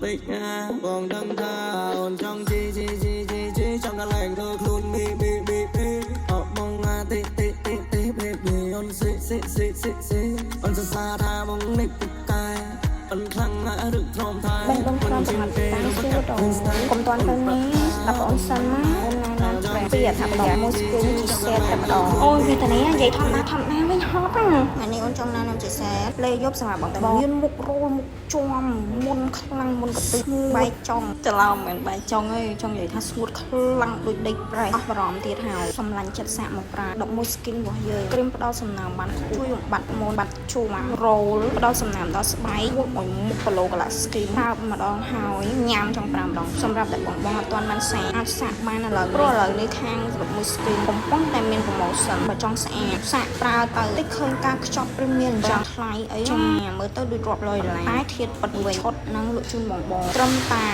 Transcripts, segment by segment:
តិចណាបងដឹងថាអូនចង់ជីជីជីជីជីចង់កន្លែងធ្វើខ្លួនមីមីមីមីអបបងអាតិតិតិតិ baby អូនស៊ីស៊ីស៊ីស៊ីស៊ីអូនសរសើរថាបងនេះពូកែអូនខ្លាំងណាស់ឬទ្រាំថែ បេះដូងខ្លាំងប្រមាណតាសួរអូកុំតាន់ទៅនេះស្ដាប់អូនសិនណាអូនណែនាំពីអត្ថប្រយោជន៍មួយស្គូជាសេតតែម្ដងអូយវេទនានិយាយធម្មតាធម្មតាវិញហត់ណាថ្ងៃនេះអូនចង់ណែនាំជាសេតលេយប់សម្រាប់បងបងមានមុខរោលមុខជាំមុនខ្លាំងមុនកទឹះបែកចុងច្រឡំមិនបែកចុងអីចង់និយាយថាស្ងួតខ្លាំងដូចដីប្រេះអស់បារម្ភទៀតហើយសម្លាញ់ចិត្តសាកមកប្រើ11 skin របស់យើងគ្រីមផ្ដល់សំណើមបានខ្ពស់ជួយបំបាត់មុនបាត់ជួមរោលផ្ដល់សំណើមដល់ស្បែកមួយឲ្យមុខប្លូកឡា skin ប្រើម្ដងហើយញ៉ាំចង់5ម្ដងសម្រាប់តែបងបងអត់ទាន់បានសាកអាចសាកបានឥឡូវព្រោះឥឡូវនេះខាង11 skin កំពុងតែមាន promotion បើចង់ស្អាតសាកប្រើទៅតិចឃើញការខ្ចប់ព្រីមៀមចង់ថ្លៃអីចាមើលទៅដូចរាប់រយដុល្លារតែធៀបពិតវិញឈុតនឹងលក់ជូនបងបងត្រឹមតែ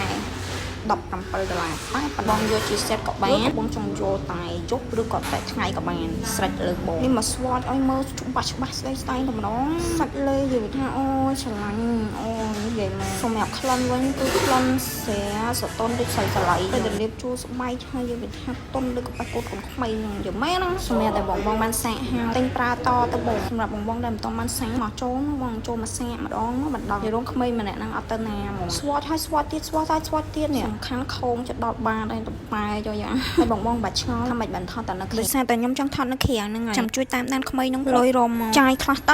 17ដុល្លារតែបងយកជា set ក៏បានបងចង់យកតែយប់ឬក៏តែថ្ងៃក៏បានស្រេចលើបងនេះមក swatch ឲ្យមើលច្បាស់ច្បាស់ស្ដីស្ដែងតែម្ដងសាច់លេនិយាយថាអូយឆ្លាញ់អូយនិយាយមកសម្រាប់ក្លិនវិញគឺក្លិនស្រាសតុនដូចស្រីស្លៃតែលាបជួស្បែកហើយនិយាយថាតុនដូចកប៉ះកូនកូនក្មេងនិយាយមែនណាសម្រាប់តែបងបងបានសាកហើយទិញប្រើតទៅបងសម្រាប់បងបងដែលមិនតបានសាកមកចូលបងចូលមកសាកម្ដងមកបណ្ដោះនិយាយរួមក្មេងម្នាក់ហ្នឹងអត់ទៅណាហ្មង swatch ហើយ swatch ទៀត swatch ហើយ swatch ទៀតនេះសំខាន់ខោងចិត្តដល់បាតហើយទៅប៉ែយកយ៉ាងហើយបងបងបាច់ឆ្ងល់ថាមិនបានថតតែនៅដោយសារតែខ្ញុំចង់ថតនៅក្រៅហ្នឹងហើយចាំជួយតាមដានក្មេងហ្នឹងលុយរមមកចាយខ្លះទៅ។